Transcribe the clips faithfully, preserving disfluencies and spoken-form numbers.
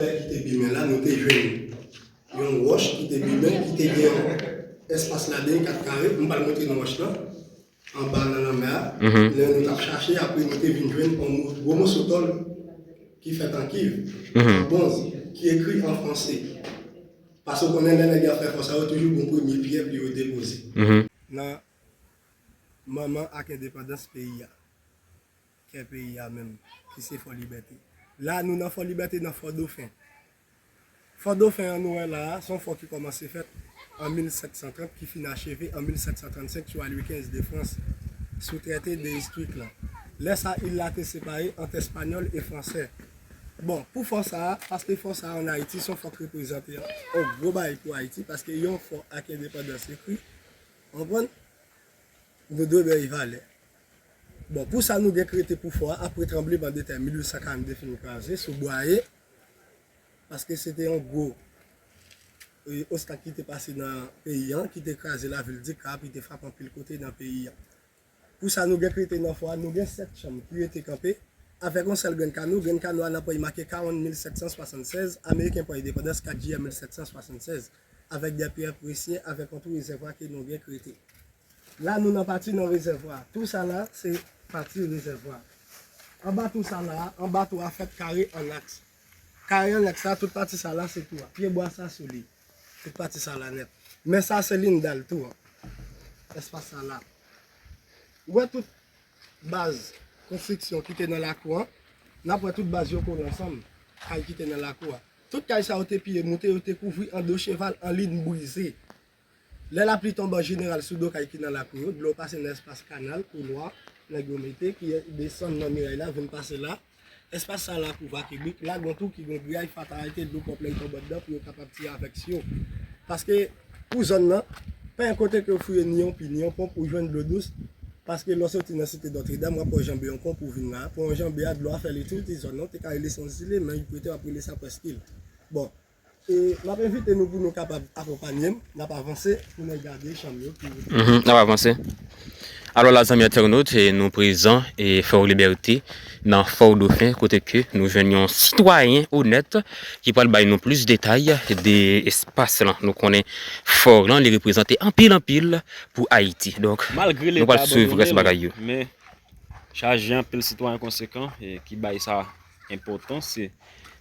Lè ki te bimen la, nou te jwenn yon wòch ki te bimen, ki te gen yon espas ladan l kat kare. M pral montre nou wòch lan anba nan lanmè a. Lè nou t ap chache, apre nou te vin jwenn yon mo- gwo moso tòl ki fèt an kiv, an bwonz, ki ekri an franse. Paske w konnen lè nèg yo ap fè fò sa, yo toujou gon premye pyè pou yo depoze. Nan manman ak endepandans peyi a. Kè peyi a menm, ki se Fò Libète. La, nou nan Fò Libète, nan Fò Dofen. Fò Dofen an nou wè la a, se yon fò ki kòmanse fèt an mil sèt san trant, ki fin acheve an mil sèt san trannsenk sou a Louis kenz de Frans, sou trete de Estrik lan. Lè sa, il la te separe ant Espanyòl e Fransè. Bon, pou fò sa a, paske fò sa a ann Ayiti, se yon fò k reprezante yon gwo bagay pou Ayiti, paske yon fò ak endepandans ekri, w konprann? Nou dwe bay valè. Bon, pou sa nou gen k rete pou fò a, apre tranblemanntè mil uit san karannde fin kraze sou Bwaye, paske se te yon gwo e, ostak ki te pase nan peyi an, ki te kraze lavil Dikap, ki te frape anpil kote nan peyi an. Pou sa nou gen k rete nan fò a, nou gen sèt chanm ki rete kanpe, avèk yon sèl grenn kano. Grenn kano a nan pwen li make karant mil sèt san swasannsèz, Ameriken pran endepandans kat jiyè mil sèt san swasannsèz, avèk de pyè presye, avèk yon tou rezèvwa ke nou gen k rete. La, nou nan pati nan rezèvwa. Tou sa la, se pati rezèvwa. Anba tou sa la, anba tou a fèt kare an aks. Kare an aks la, tout pati sa la, se tou a. Pye bwa sa sou li. Tout pati sa la nèt. Men sa, se lindal tou an. Espas sa la. Ou wè tout baz konstriksyon ki te nan lakou an, n ap wè tout baz yo kole ansanm, kay ki te nan lakou a. Tout kay sa yo te piye moute, yo te kouvri an do cheval, an lin brize. Lè lapli tonbe an jeneral sou do kay ki nan lakou yo, dlo pase nan espas kanal, koulwa, nèg yo mete, ki desann nan miray la, vin pase la. Espas sa lakou Vakebik, la gon tou ki gon griyaj fatarite dlo pwòp lè l tonbe anndan pou yo kapab tire avèk siwo. Paske pou zòn nan, pa gen kote ke w fouye ni yon pi, ni yon ponp, ou jwenn dlo dous. Paske lè w soti nan Site Nòtredam, w ap wè janbe yon ponp ou vin la. Pon janbe a, dlo a fè li touti zòn nan, w te ka rele se yon zile, men yo prete w ap rele sa prèskil. Bon, e m ap envite nou pou nou kapab akonpanye m, n ap avanse pou n al gade chanm yo pi. Mhm, n ap avanse. Alò la, zanmi entènot, e nou prezan e Fò Libète nan Fò Dofen, kote ke nou jwenn yon sitwayen onèt ki pral bay nou plis detay de espas lan. Nou konnen fò lan, li reprezante anpil, anpil pou Ayiti. Donk, nou pral swiv rès bagay yo. Men chaje anpil sitwayen konsekan e ki bay sa enpòtans. E,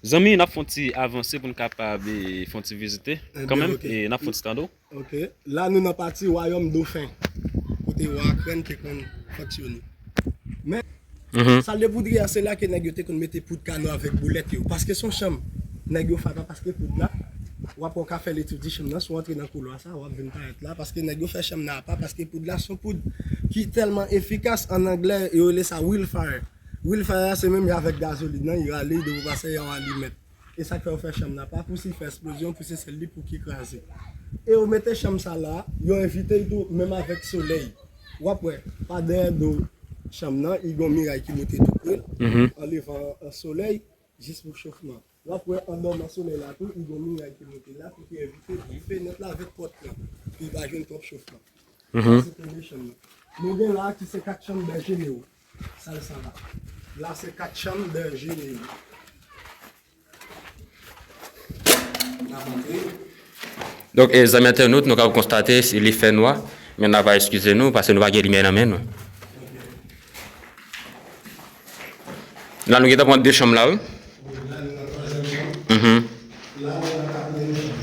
zanmi, n ap fè yon ti avanse pou n kapab, e, fè yon ti vizite kanmenm, e n ap fè yon ti tande w. Ok, la nou nan pati Wayòm Dofen, kote wa Krèn te konn fonksyone. Men, sal de poudri a, se la ke nèg yo te konn mete poud kano avèk boulèt yo. Paske se yon chanm, nèg yo fata paske poud la, w ap wè w ka fè letid chanm nan, si w antre nan koulwa sa, w ap vin parèt la, paske nèg yo fè chanm nan apa, paske poud la se yon poud ki tèlman efikas, an anglè, yo rele sa wildfire. Wildfire a se menm jan avèk gazolin nan, yo rale, depi w pase, y a yon alimèt. E sa k fè yo fè chanm nan apa, pou si fè eksplozyon, pou se sèl li pou ki kraze. E yo mete chanm sa la, yo envite l tou, menm avèk solèy. W ap wè, pa dèyè do chanm nan, li gon miray ki moute tou pre l, an levan an solèy, jis pou chofman. W ap wè, anndan nan solèy la tou, li gon miray ki moute la, pou ki envite fenèt la avèk pòt lan, pou li pa jwenn twòp chofman. Sa se premye chanm nan. Nou gen la ki se kat chanm dè jenero. Sal sa la. La se kat chanm dè jenero. N ap antre. Donk, e, zanmi entènot, nou kapab konstate, se, li fè nwa, men n ava eskize nou, paske nou pa gen limyè nan men nou. La, nou gentan pran de chanm la, wi. Wi, la, nou nan twazyèm chanm. Mhm. La, nou nan katriyèm chanm.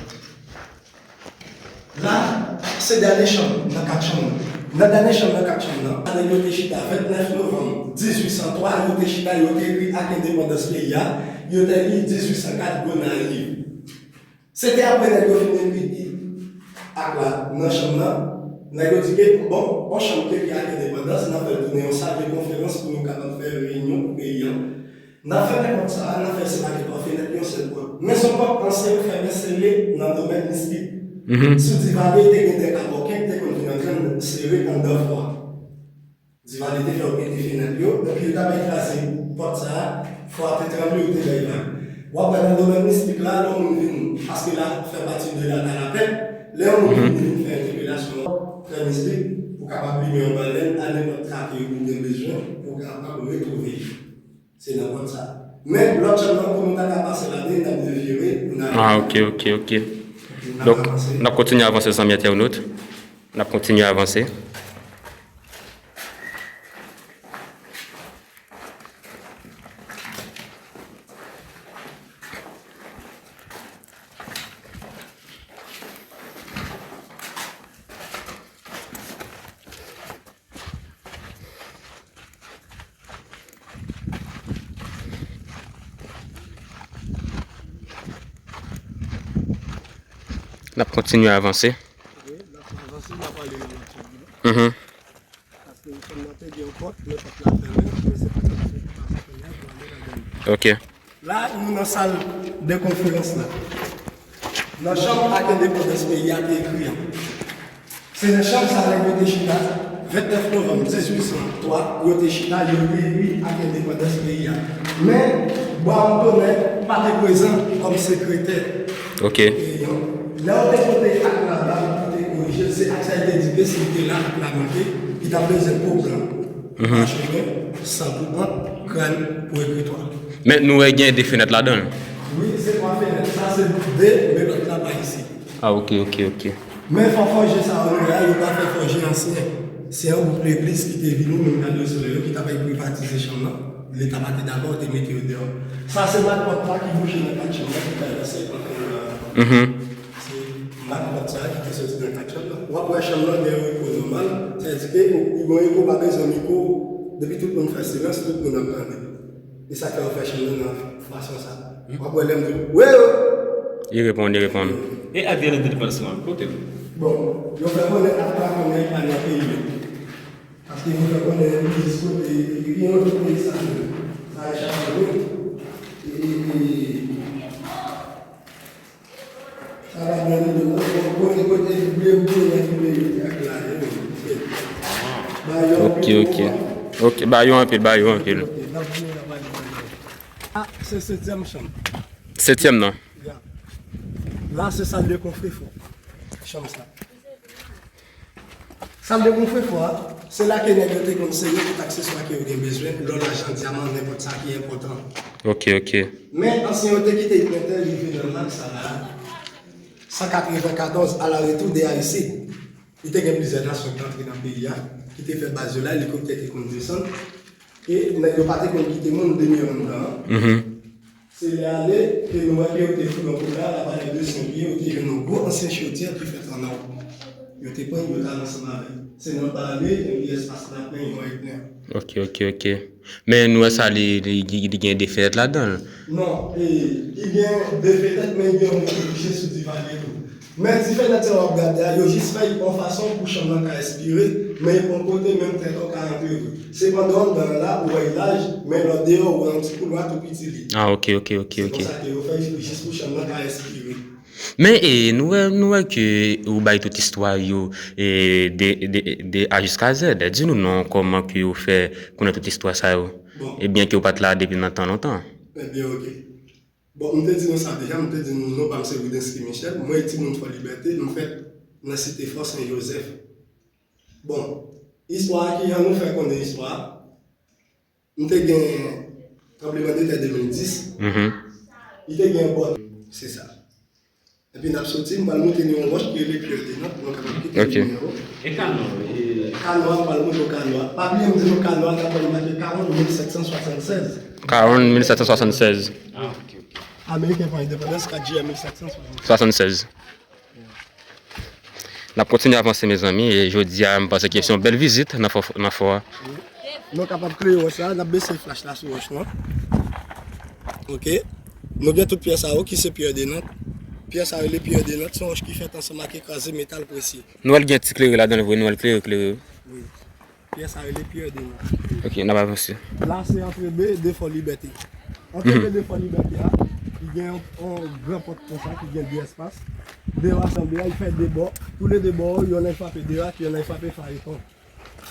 La, se dènye chanm nan kat chanm nan. Nan dènye chanm nan kat chanm nan, nèg yo te chita vennèf novanm dizuit san twa, yo te chita, yo te ekri ak endepandans peyi a, yo te li dizuit san kat Gonayiv. Se te apre nèg yo fin ekri ak la nan chanm nan, nèg yo di ke, bon, yon chanm ki ekri ak endepandans, n ap fè l tounen yon sal de konferans pou nou kapab fè reyinyon pou peyi a. N ap fèmen pòt sa a, n ap fè l se pa gen twa fenèt, yon sèl pòt. Men se yon pòt ansyen, fèmen sele nan domèn mistik. Mhm. Sou Divalye te gen de kabòkè ki te konn vin antre sere anndan fò a. Divalye te fè yo pete fenèt yo, epi yo t ap kraze pòt sa a, fò a te tranble, yo te bay vag. W ap wè nan domèn mistik la, lè yon moun vin, paske la fè pati de la Talapè, lè yon moun vin, vin fè entèpelasyon, fè mistik, ou kapab limen yon balèn, al nenpòt trake ou gen bezwen, pou w kapab retwouve li. Se nan pòt sa. Men lòt chanm nan, pou nou ta ka pase ladan, n ap devire, n a... Ah, ok, ok, ok. Donk, n ap kontinye avanse, zanmi entènot. N ap kontinye avanse. N ap kontinye avanse. Wi, n ap avanse, n ap ale nan lòt chanm nan. Mhm. Paske chanm nan te gen yon pòt, men pòt la fèmen, men se pa sa ki pase kounye a pou ale ladan l. Ok. La, nou nan sal de konferans la. Nan chanm Ak Endepandans Peyi a te ekri an. Se nan chanm sa nèg yo te chita, vennèf novanm dizuit san twa, yo te chita, yo te ekri Ak Endepandans Peyi a. Men, Bwa Antonen pa te prezan kòm sekretè. Ok. Lè yo te pote ak la ba pou te korije l, se ak sa li te di ke si l te la, ak la manke, li t ap bezwen pran plan. Mhm. Pachemen, san pou ant, kràn pou ekritwa. Men nou wè gen de fenèt ladan l. Wi, se twa fenèt. Sa se de, men lòt la pa isi. Ah, ok, ok, ok. Men fò fòje sa yo nou wè a, yo pa fè fòje ansyen. Se yon gwoup legliz ki te vini, moun gade yo sou yo, ki t ap privatize chanm nan. Leta pa te dakò, te mete yo deyò. Sa se mak pòt la ki bouche nan kat chanm nan, ki bay nan senkant an. Mhm. Se mak pòt sa ki te soti nan kat chanm nan. W ap wè chanm nan gen repo nòmal, sa vle di ke yon repo pa bezwen mikwo, depi tout moun fè silans, tout moun ap tande. E sa k fè yo fè chanm nan nan fason sa. W ap wè lè m di, "Wi, wi!" Li reponn, li reponn. E avyon nan depann sou kote l? Bon, yo fè konnen ak pa konnen pa nan peyi yo. Paske yo fè konnen li jis kote, li gen yon lòt peyi sa tou. Sa e chache wi. E, e, e, sa pa byen li menm non. Bon, kote, kote, bliye m bliye nan ki peyi yo te ak la, e, bon. Ba yo anpil. Ok, ok. Ok, ba yo anpil, ba yo anpil. Ok, n ap vini, n ap vini. Ah, se setyèm chanm. Setyèm nan. Ya. La, se sal de konfefò. Chanm sa. Sal de konfefò a, se la ke nèg yo te konn sere tout akseswa ke yo gen bezwen, lò, lajan, dyaman, nenpòt sa ki enpòtan. Ok, ok. Men, ansyen yo te kite yo entèlive nan mak sa la, san katrevenkatòz, alaretou de Ayiti. Li te gen plizyè nasyon ki te antre nan peyi a, ki te fè baz yo la, elikoptè te konn desann. E nèg yo pa te konn kite moun demere anndan an. Mhm. Se lè ale ke nou wè ke yo te fouye yon koulè a, la valè de san pye, yo te jwenn yon gwo ansyen chodyè ki fèt an nò. Yo te pran, yo t al ansanm avè l. Se nan ba ale, epi espas la plen, yon èk nè. Ok, ok, ok. Men nou wè sa, li, li, li, li gen de fenèt ladan l. Non, e, li gen de fenèt, men li gen yon moun ki kouche sou divan li tou. Men ti fenèt sa w ap gade a, yo jis fè yon fason pou chanm nan ka espire, men yon kote menm tèt ou ka antre vre. Sepandan, anndan an la, ou wè l laj, men lè w deyò, ou wè yon ti koulwa tou piti li. Ah, ok, ok, ok, ok. Se konsa ke yo fè jis pou chanm nan ka espire. Men, e, nou wè, nou wè ke ou bay tout istwa yo, e, de, de, de A jiska Z. Di nou non, kòman ke ou fè konnen tout istwa sa yo? Bon. Ebyen ke ou pa t la depi nan tan lontan. Ebyen, ok. Bon, m te di nou sa deja, m te di nou non pa m se Wilensky Michel, mwen e timoun Fò Libète, m fèt nan Site Fò Sen Jozèf. Bon, istwa a, kijan nou fè konnen istwa a? M te gen tranblemanntè de mil dis. Mhm. Li te gen bò, se sa. Epi n ap soti, m pral montre nou yon wòch ki rele Pierre de Nantes, nou kapab kite limyè yo. Ok. E kanò, e kanò a, m pral montre w kanò a. Pa bliye m di nou kanò a, n ap wè l make Caronne mil sèt san swasannsèz. Caronne mil sèt san swasannsèz. Ah, ok, ok. Ameriken pran endepandans kat jiyè mil sèt san swasannsèz. Swasannsèz. N ap kontinye avanse, mezanmi, e jodi a, m panse ke se yon bèl vizit nan fò, nan fò a. Nou kapab klere wòch la, n ap bese flach la sou wòch lan. Ok. Nou gen tout pyè sa yo ki se Pierre de Nantes. Pyè sa yo rele Pierre de Nantes, se yon wòch ki fèt ansanm ak ekraze metal presye. Nou wè l gen ti klere ladan l vre, nou wè l klere, klere. Wi. Pyè sa rele Pierre de Nantes. Ok, n ap avanse. La, se antre de, de Fò Libète. Antre de, de Fò Libète a, li gen yon, yon gran pòt konsa ki gen de espas. De yo a sanble a, li fè de bò. Tou le de bò yo, yonn nan frape de ak, yonn nan frape fayeton.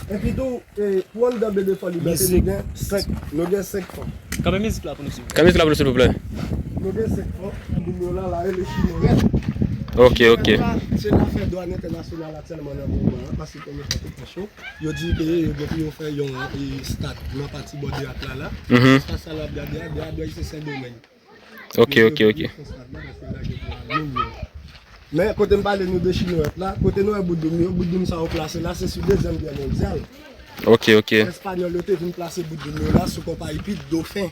Epi tou, e, pou anndan de, de Fò Libète, nou gen senk, nou gen senk fò. Kanpe mizik la pou nou, silvouplè. Kanpe mizik la pou nou, silvouplè. Nou gen senk fò, moun yo la, la rele Chimorèl. Ok, ok. Se la, se lafè dwàn entènasyonal aktyèlman nan moman an, paske kòm yo fè tout tan cho, yo di ke yo gen pou yo fè yon, e, stad nan pati bò de ak la la. Mhm. Espas sa la ap gade a, de a, de a, se Sendomeng. Ok, ok, ok. Men kote m pale nou de Chinwèt la, kote nou wè bout doum yo, bout doum sa yo plase la, se sou Dezyèm Gè Mondyal. Ok, ok. Espanyòl yo te vin plase bout doum yo la sou konpayi Pit Dofen.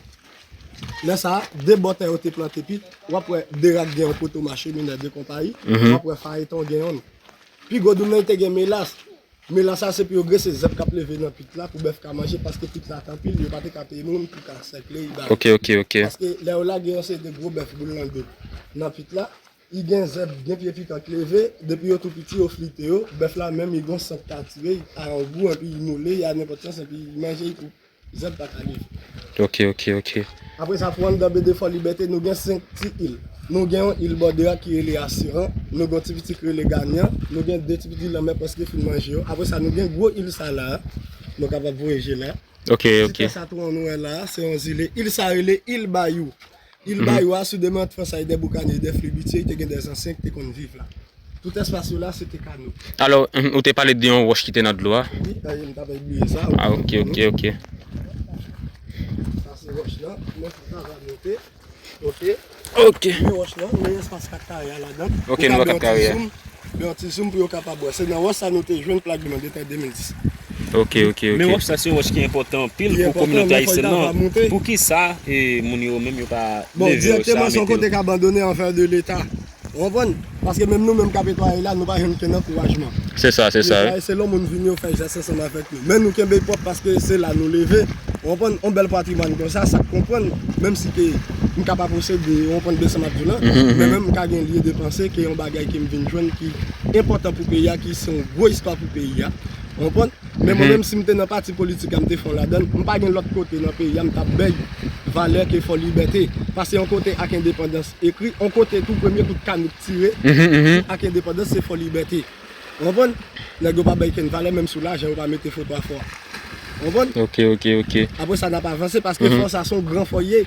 Lè sa a, de bò tè yo te plante pit, w ap wè de rak gen yon poto mache minè de konpayi, mhm, w ap wè fayeton gen yonn. Pi gwo doum nan te gen melas. Melas sa se pou yo grese zèb k ap leve nan pit la pou bèf ka manje, paske pit la t anpil, yo pa te ka peye moun pou ka sèkle, ba. Ok, ok, ok. Paske lè yo lage yon seri de gwo bèf boul nan do nan pit la, li gen zèb, gen pye pikan k leve, depi yo tou piti, yo flite yo, bèf la menm, li gon sant k atire, li pa yon gou, epi li mole, li a nenpòt sans, epi li manje, li tou. Zèb pa ka leve. Ok, ok, ok. Apre sa, pou anndan bede Fò Libète, nou gen senk ti il. Nou gen yon il bò de a ki rele Asiran, nou gen yon ti piti ki rele Ganyan, nou gen de ti piti lanmè prèske fin manje yo. Apre sa, nou gen gwo il sa la, nou kapab voye je la. Ok, ok. Ti tè sa tou an nou wè la, se yon zile. Il sa rele Il Bayou. Il Bayou a, sou demen ant Fransay, dè boukanye, dè flibitye, te gen dè zansyen ki te konn viv la. Tout espas yo la, se te kano. Alò, ou te pale de yon wòch ki te nan dlo a. Wi, e, m t ap bliye sa. Ah, ok, ok, ok. Sa se wòch lan, men fòk sa va monte. Ok. Ok. Men wòch lan, men espas kat kare a ladan. Ok, nou wè kat kare a. Yo ti zoom pou yo kapab wè. Se nan wòch sa nou te jwenn plak demann de tè de mil dis. Ok, ok, ok. Men wòch sa se yon wòch ki enpòtan anpil pou kominote ayisyèn nan. Poukisa, e, moun yo menm yo pa leve yo sa mete yo? Bon, direkteman, se yon kote k abandone anvè de Leta. Ou konprann? Paske menm nou menm k ap netwaye la, nou pa jwenn kenn ankourajman. Se sa, se sa, wi. Netwaye, se lè yon moun vini, yo fè jès ansanm avèk nou. Men nou kenbe pwòp paske se la nou leve. Ou konprann? Yon bèl patrimwàn konsa, sa k konprann, menm si ke m ka pa posede, ou konprann, de sa m ap di w lan, men menm m ka gen lide panse ke yon bagay ke m vin jwenn ki enpòtan pou peyi a, ki se yon gwo istwa pou peyi a. Ou konprann? Men mwen menm, si m te nan pati politik la, m te fon ladan l, m pa gen lòt kote nan peyi a m t ap bay valè ke Fò Libète. Paske yon kote ak endepandans ekri, yon kote tou premye kout kanout tire ak endepandans se Fò Libète. Ou konprann? Nèg yo pa bay kenn valè, menm sou lajan yo pa mete foto a fò a. Ou konprann? Ok, ok, ok. Apre sa, n ap avanse paske fò sa se yon gran fò ye.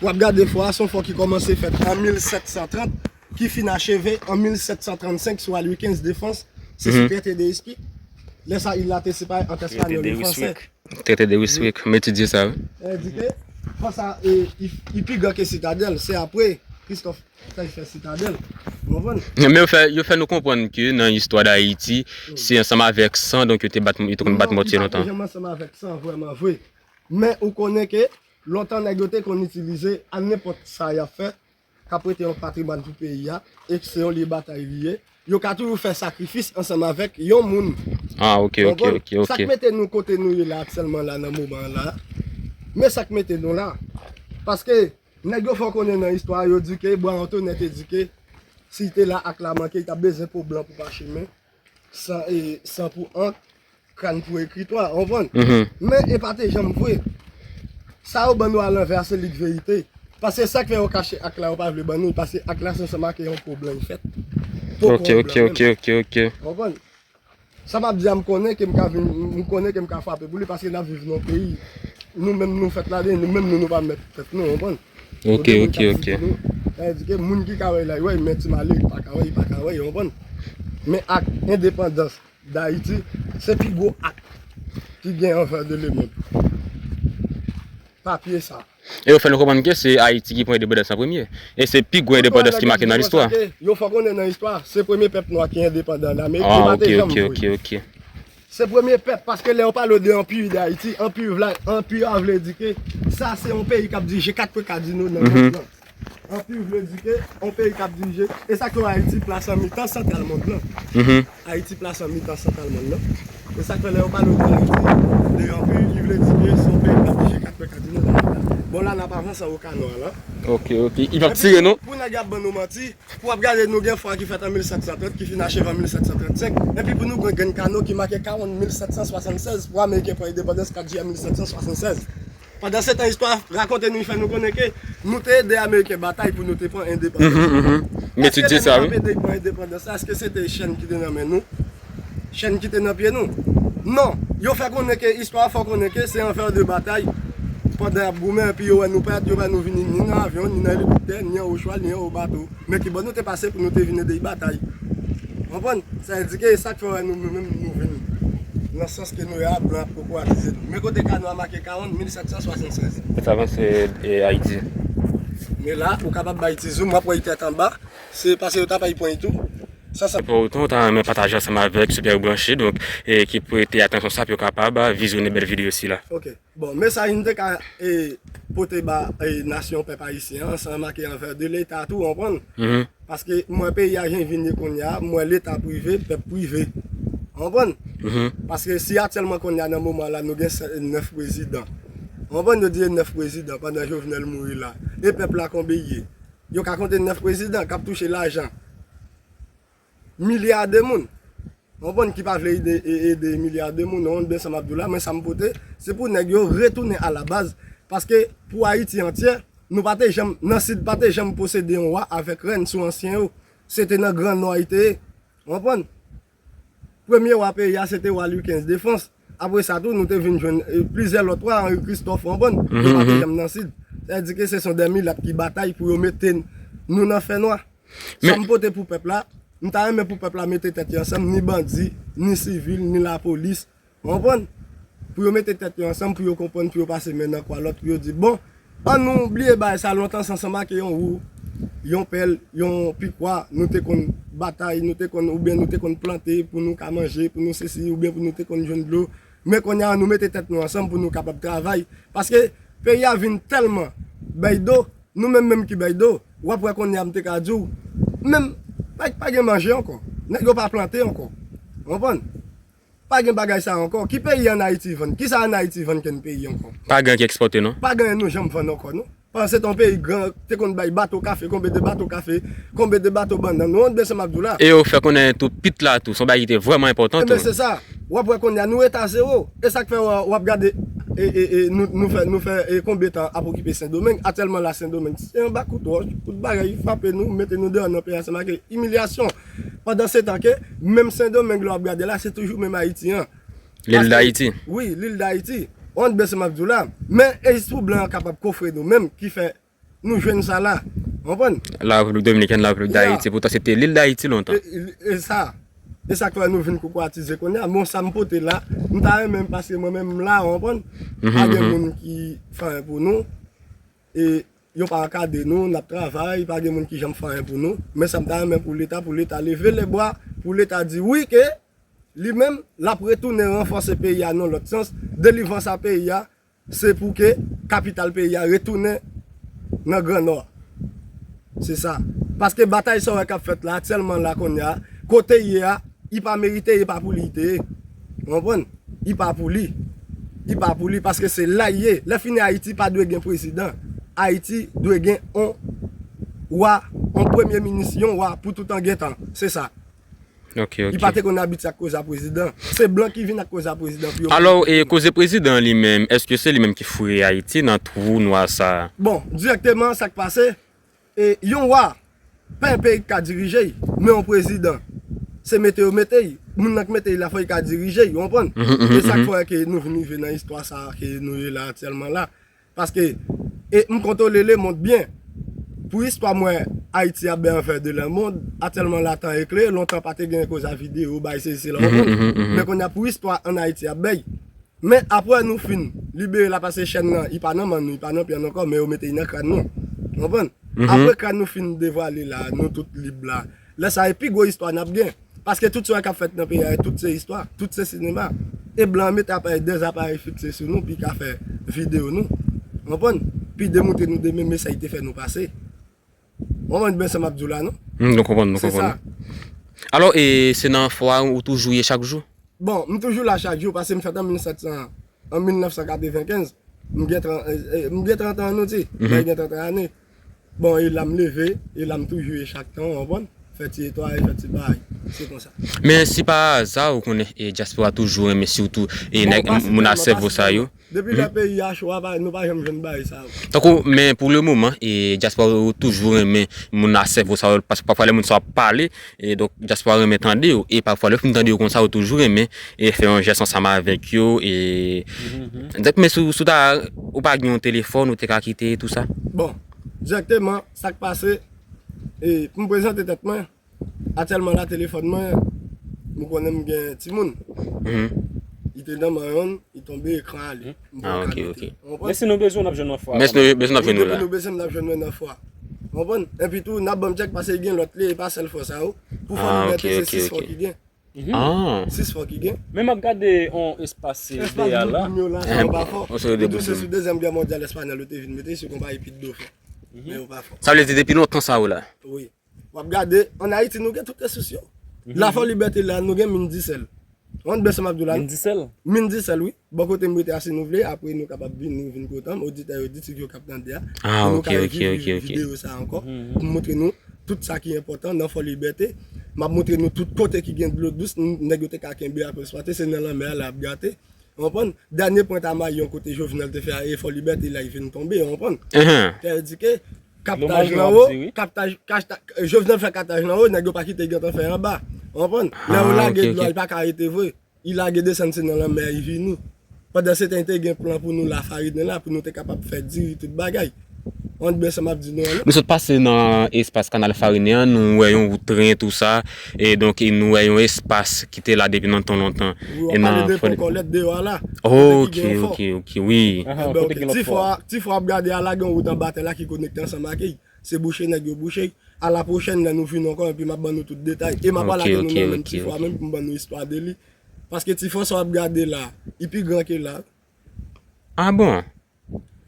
W ap gade fò a, se yon fò ki kòmanse fèt an mil sèt san trant, ki fin acheve an mil sèt san trannsenk sou Louis kenz Défense. Se sou Traité de Ryswick. Lè sa, il la te separe ant Espanyòl e Fransè. Traité de Ryswick, m etidye sa, wi. Sa vle di ke fò sa, e, li, li pi gran ke Sitadèl. Se apre Christophe Fay fè Sitadèl. Ou konprann? Men yo fè, yo fè nou konprann ke nan istwa Dayiti, se ansanm avèk san, donk yo te bat, yo te konn bat mòtye lontan. Non, li pa t janm ansanm avèk san, vrèman vre. Men ou konnen ke lontan nèg yo te konn itilize a nenpòt sa y ap fè, k ap rete yon patrimwàn pou peyi a, e se yon lye batay li ye. Yo ka toujou fè sakrifis ansanm avèk yon moun. Ah, ok, ok, ok, ok. Ou konprann? Sa k mete nou kote nou ye la aktyèlman la, nan moman an la, men sa k mete nou la. Paske nèg yo fè w konnen nan istwa, yo di ke Bwa Antonen te di ke si l te la ak la manke, li t ap bezwen po blan pou pachemen, san, e, san pou ank, kran pou ekritwa, ou konprann? Men e pa te janm vre. Sa yo ban nou a lanvè a, se li k verite. Paske sa k fè yo kache ak la, yo pa vle ban nou, paske ak la se ansanm ak yon po blan li fèt. Po kòb blan menm. Ok, ok, ok, ok. Ou konprann? Sa m ap di a, m konnen ke m ka vin, m konnen ke m ka frape pou li, paske n ap viv nan yon peyi. Nou menm nou fèt ladan, nou menm nou, nou pa mèt tèt nou, ou konprann? Ok, ok, ok. Sa vle di ke moun ki ka wè la, li wè, men ti malere ki pa ka wè, li pa ka wè, ou konprann? Men ak endepandans Dayiti, se pi gwo ak ki gen anvè de lemonn. Papye sa. E yo fè nou konprann ke se Ayiti ki pran endepandans an premye. E se pi gwo endepandans ki make nan listwa. Yo fè konnen nan istwa, se premye pèp nwa ki endepandan an Amerik, yo pa te janm vre. Se premye pèp, paske lè yo pale de Anpi Dayiti, Anpi vla, Anpi a vle di ke sa se yon peyi k ap dirije kat kwen kadino nan mond lan. Anpi vle di ke yon peyi k ap dirije, e sa k fè Ayiti plase an mitan santral mond lan. Ayiti plase an mitan santral mond lan. E sa k fè lè yo pale de Ayiti, de Anpi, li vle di ke se yon peyi k ap dirije kat kwen kadino nan mond lan. Bon, la n ap avanse an Okanò a la. Ok, ok. Li p ap tire nou. Pou nèg y ap ban nou manti, pou w ap gade, nou gen fwa ki fèt an mil sèt san trant, ki fin acheve an mil sèt san trannsenk. Epi pou nou gen grenn kano ki make karant mil sèt san swasannsèz pou Ameriken pran endepandans kat jiyè mil sèt san swasannsèz. Pandan se tan, istwa rakonte nou, fè nou konnen ke nou te ede Ameriken batay pou nou te pran endepandans. M etidye sa, wi. Èske lè nou t ap ede pran endepandans la, èske se te chèn ki te nan men nou? Chèn ki te nan pye nou? Non. Yo fè konnen ke, istwa fè konnen ke se anvè de batay Pandan y ap goumen, epi yo wè nou parèt, yo wè nou vini ni nan avyon, ni nan elikoptè, ni anwo chwal, ni anwo bato. Men ki bò nou te pase pou nou te vin ede y batay? Konprann? Sa vle di ke e sa k fè w wè nou, nou menm nou vin nan sans ke nou ye a, blan ap kokoatize nou. Men kote ka nou a make karant, mil sèt san swasannsèz. Sa avanse, e, Ayiti. Men la, ou kapab bay ti zoom, w ap wè y tèt anba. Se paske yo ta fè y pwen y tou. Sa, sa. Pou otan, w ta renmen pataje ansanm avèk Super Branché, donk, e ki prete atansyon sa pou yo kapab vizyonnen bèl videyo sila. Ok. Bon, mesaj m te ka, e, pote ba, e, nasyon pèp ayisyen an, sa make anvè de Leta tou, w konprann? Mhm. Paske m wè peyi a jan l vin ye kounye a, m wè Leta prive, pèp prive. W konprann? Mhm. Paske si aktyèlman kounye a nan moman la, nou gen sè-, nèf prezidan. W konprann? Yo di e nèf prezidan pandan Jovenel mouri la. E pèp la konbe l ye? Yo ka konte nèf prezidan k ap touche lajan milya de moun. W konprann, ki pa vle ede, e-, ede milya de moun, non, byen sa m ap di w la, men sa m pote, se pou nèg yo retounen alabaz, paske pou Ayiti antyè, nou pa te janm, nan Sid pa te janm posede yon wa avèk rèn sou ansyen yo. Se te nan Gran Nò y te ye. W konprann? Premye wa peyi a, se te wa Louis kenz de Frans. Apre sa tou, nou te vin jwenn, e, plizyè lòt wa, Henri Christophe, w konprann? Yo pa te janm nan Sid. Sa vle di ke se son de milat ki batay pou yo mete n-, nou nan fènwa. Sa m pote pou pèp la, m ta renmen pou pèp la mete tèt yo ansanm, ni bandi, ni sivil, ni lapolis. W konprann? Pou yo mete tèt yo ansanm, pou yo konprann, pou yo pase men nan kwa lòt, pou yo di, bon, ann nou bliye bagay sa, lontan sa sanble ke yon wou, yon pèl, yon pikwa, nou te konn batay, nou te konn, oubyen nou te konn plante pou nou ka manje, pou nou sesi, oubyen pou nou te konn jwenn dlo. Men kounye a, nou mete tèt nou ansanm pou nou kapab travay. Paske peyi a vin tèlman bay do, nou menm menm ki bay do, w ap wè kounye a m te ka di w, menm pa, pa gen manje ankò. Nèg yo pa plante ankò. W konprann? Pa gen bagay sa ankò. Ki peyi ann Ayiti vann? Kisa ann Ayiti vann ke n peyi ankò? Pa gen ki ekspòte, non? Pa gen nou janm vann ankò, non. Pandan se tan yon peyi gran, te konn bay bato kafe, konbe de bato kafe, konbe de bato bannann. Nou wont byen sa m ap di w la. E yo fè konnen tou pit la tou, se yon bagay ki te vrèman enpòtan tou. Ebyen, se sa. W ap wè kounye a, nou rete a zewo. E sa k fè w, w ap gade, e, e, e, nou, nou fè, nou fè, e, konbyen tan ap okipe Sendomeng. Aktyèlman la, Sendomeng, se anba kout wòch, kout bagay, frape nou, mete nou deyò nan peyi a, sa make imilyasyon. Pandan se tan ke, menm Sendomeng, lè w ap gade la, se toujou menm Ayiti an. Lil Dayiti. Wi, lil Dayiti. Wont byen sa m ap di w la. Men, e jis pou blan an kapab kofre nou menm, ki fè nou jwenn sa la. W konprann? La Repiblik Dominikèn, la Repiblik Dayiti. Poutan, se te lil Dayiti lontan. E, e, e sa. E sa k fè nou vin kokoatize kounye a. Bon, sa m pote la, m ta renmen, paske mwen menm m la, w konprann? Pa gen moun ki fè anyen pou nou. E yo pa ankadre nou, n ap travay, pa gen moun ki janm fè anyen pou nou. Men sa m ta renmen pou Leta, pou Leta leve lebra, pou Leta di wi ke li menm, l ap retounen ranfòse peyi a nan lòt sans, delivrans a peyi a, se pou ke kapital peyi a retounen nan Gran Nò. Se sa. Paske batay sa w wè k ap fèt la, aktyèlman la kounye a, kote l ye a, li pa merite, e pa pou li li te ye. W konprann? Li pa pou li. Li pa pou li, paske se la l ye. Lè fini Ayiti pa dwe gen prezidan. Ayiti dwe gen on wa, on premye minis, yon wa pou toutan gen tan. Se sa. Ok, ok. Li pa te konn abitye ak koze a prezidan. Se blan ki vin ak koze a prezidan pou yo. Alò, e koze prezidan li menm, èske se li menm ki foure Ayiti nan twou nwa sa a? Bon, dirèkteman, sa k pase, e yon wa, pa yon peyi ki ka dirije l, men yon prezidan, se mete yo mete l. Moun nan k mete l la, fò l ka dirije l, w konprann? Mhm, mhm, mhm. E sa k fè ke nou vin rive nan istwa sa a ke nou ye la aktyèlman la. Paske, e m kontwole lemonn byen. Pou istwa m wè Ayiti ap bay anvè de lemonn, aktyèlman la tan eklere, lontan pa te gen koze a videyo, bay sesi la, w konprann? Mhm, mhm, mhm. Men kounye a pou istwa ann Ayiti ap bay. Men apre nou fin libere la, paske chèn nan, li pa nan men nou, li pa nan pye n ankò, men yo mete li nan kràn nou. W konprann? Mhm. Apre kràn nou fin devwale la, nou tout lib la. Lè sa a, e pi gwo istwa n ap gen. Paske tout sa k ap fèt nan peyi a, tout se istwa, tout se sinema. E blan an mete aparèy, dèzaparèy fikse sou nou, pou l ka fè videyo nou. W konprann? Pou l demontre nou de men, men sa l te fè nou pase. W konprann byen sa m ap di w la, non? Hmm, nou konprann, nou konprann. Se sa. Alò, e se nan fwa ou toujou ye chak jou? Bon, m toujou la chak jou, paske m fèt an mil sèt san, an mil nèf san katrevenkenz. M gen tran-, e, e, m gen trant an, nou di. Mhm. Mwen gen trant ane. Bon, e la m leve, e la m toujou ye chak tan, w konprann? Fè ti netwaye, fè ti bagay. Se konsa. Men si pa aza, ou konnen, e, dyaspora toujou renmen, sitou, e, nèg, moun a sèvo sa yo. Depi lè peyi a cho a, nou pa janm jwenn bagay sa yo. Tankou, men pou le moman, e, dyaspora yo toujou renmen moun a sèvo sa yo, paske pafwa lè moun sa yo ap pale, e donk dyaspora renmen tande yo, e pafwa lè yo fin tande yo konsa, yo toujou renmen, e fè yon jès ansanm avèk yo, e, donk, men si, si w ta, ou pa gen yon telefòn, ou te ka kite, tou sa. Bon, dirèkteman, sa k pase, e, pou m prezante tèt mwen, aktyèlman la, telefòn mwen, m konnen m gen timoun. Li te nan men yonn, li tonbe, ekran ale. M pa ka mete. Ou konprann? Men si nou bezwen, n ap jwenn yon fwa. Men si nou bezwen, n ap jwenn nou la. Depi nou bezwen, n ap jwenn mwen nan fwa. Ou konprann? Epi tou, n ap ban m tchèk paske gen lòt li, e pa sèl fwa sa yo. Pou fò libète, se sis fwa ki gen. Sis fwa ki gen. Men m ap gade yon espas deyè la. Espas bout moun yo la, sa yo pa fò. Ou tou se sou dezyèm gè mondyal espanyòl yo te vin mete, se konpayi Pitbull fò. Men yo pa fò. Sa vle di depi lontan sa yo la. Wi. W ap gade, ann Ayiti, nou gen tout resous yo. La Fò Libète la, nou gen min disèl. Ou konn byen sa m ap di w la, non? Min disèl? Min disèl, wi. Bò kote m rete a, si nou vle, apre nou kapab vini, vin kote m, oditè yo, oditris yo k ap tande a. Pou nou ka viv videyo sa ankò. Pou m montre nou tout sa ki enpòtan nan Fò Libète. M ap montre nou tout kote ki gen dlo dous, n-, nèg yo te ka kenbe ak eksplwate, se nan lanmè a l ap gate. Ou konprann? Dènye pwent a mayon kote Jovenel te fè a, e Fò Libète la, li vin tonbe, ou konprann? Sa vle di ke kaptaj lan wo, kaptaj, kapta-, Jovenel fè kaptaj lan wo, nèg yo pa kite gentan fè anba. Ou konprann? Lè yo lage dlo a, li pa ka rete vre. Li lage desann, se nan lanmè a li vini. Pandan se tan, li te gen plan pou nou lafarinen la, pou nou te kapab fè diri, tout bagay. Ou konprann byen sa m ap di nou an, non? Nou sot pase nan espas Kanal Farinen an, nou wè yon wout tren, tou sa. E donk, e nou wè yon espas ki te la depi nan tan lontan. Wi, w ap pale de pon Kòlèt deyò a la. Ok, ok, ok, wi. Ti fò a, ti fò ap gade a la, gen wout anba tè la ki konekte ansanm ak li. Se bouche nèg yo bouche. A la pwochèn, lè nou vini ankò, epi m ap ban nou tout detay. E m ap pale ak nou nan menm ti fò a menm pou m ban nou istwa de li. Paske ti fò sa w ap gade la, li pi gran ke la. Ah bon?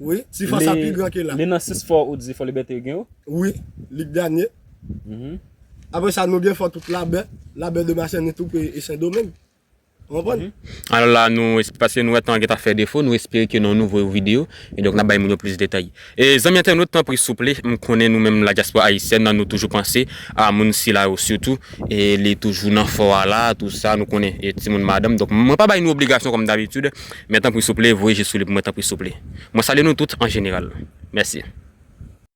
Wi, ti fò sa pi gran ke la. Li nan sis fò ou di Fò Libète yo gen yo? Wi, Lig Danye. Apre sa, nou gen fò tout Labè, Labè de Machan, tou pre e Sendomeng. Ou konprann? Alò la, nou esp-, paske nou wè tan an gentan fè defo, nou espere ke nan yon nouvo videyo, e donk n ap bay moun yo plis detay. E zanmi entènot, tanpri souple, m konnen nou menm la dyaspora ayisyèn nan, nou toujou panse a moun sila yo sitou, e li toujou nan fò a la, tou sa, nou konnen, e timoun madanm. Donk, mwen pa bay nou obligasyon kòm dabitid, men tanpri souple, voye je sou li pou mwen, tanpri souple. Mwen salye nou tout an jeneral. Mèsi.